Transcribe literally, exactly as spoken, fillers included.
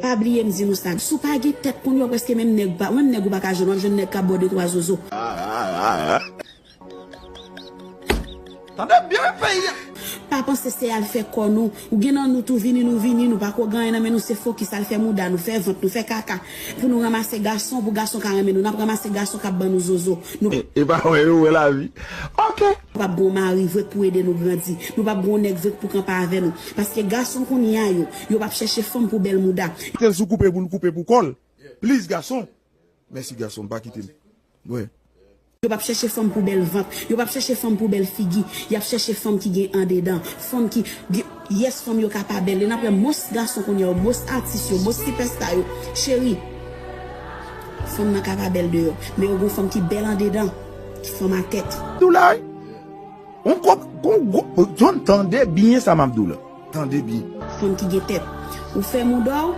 Pa bliye m di nou sa. Si w pa gen tèt kounye a, w prèske menm nèg pa, menm nèg ou pa ka jwenn, w ap jwenn nèg k ap ba w de twa zozo. Tande byen peyi a. Pa panse se al fè kò nou. Ou gen nan nou tou, vini nou, vini nou. Pa ko gen anyen nan men nou, se fokis al fè mouda nou, fè vant nou, fè kaka. Pou nou ranmase gason, pou gason ka renmen nou. N ap ranmase gason k ap ban nou zozo. Nou E pa wè yo wè lavi. Ok. Nou p ap gen yon mari vre k pou ede nou grandi. Nou p ap gen yon nèg vre k pou kanpe avè nou. Paske gason kounye a yo, yo p ap chèche fanm pou bèl mouda. Tèl sou koupe pou l koupe pou kò l. Plis gason. Mèsi gason, pa kite m. Wè. Yo p ap chèche fanm pou bèl vant. Yo p ap chèche fanm pou bèl figi. Y ap chèche fanm ki gen andedan. Fanm ki gen, yes, fanm yo ka pa bèl. Lè n ap wè mòs gason kounye a yo, mòs atis yo, mòs sipèsta yo. Cheri, fanm nan ka pa bèl deyò. Men yo gon fanm ki bèl andedan. Fanm a tèt. Tou la, wi. On kòk, on gwo, John, tande byen sa m ap di w la. Tande byen. Fanm ki gen tèt. Ou fè mouda w,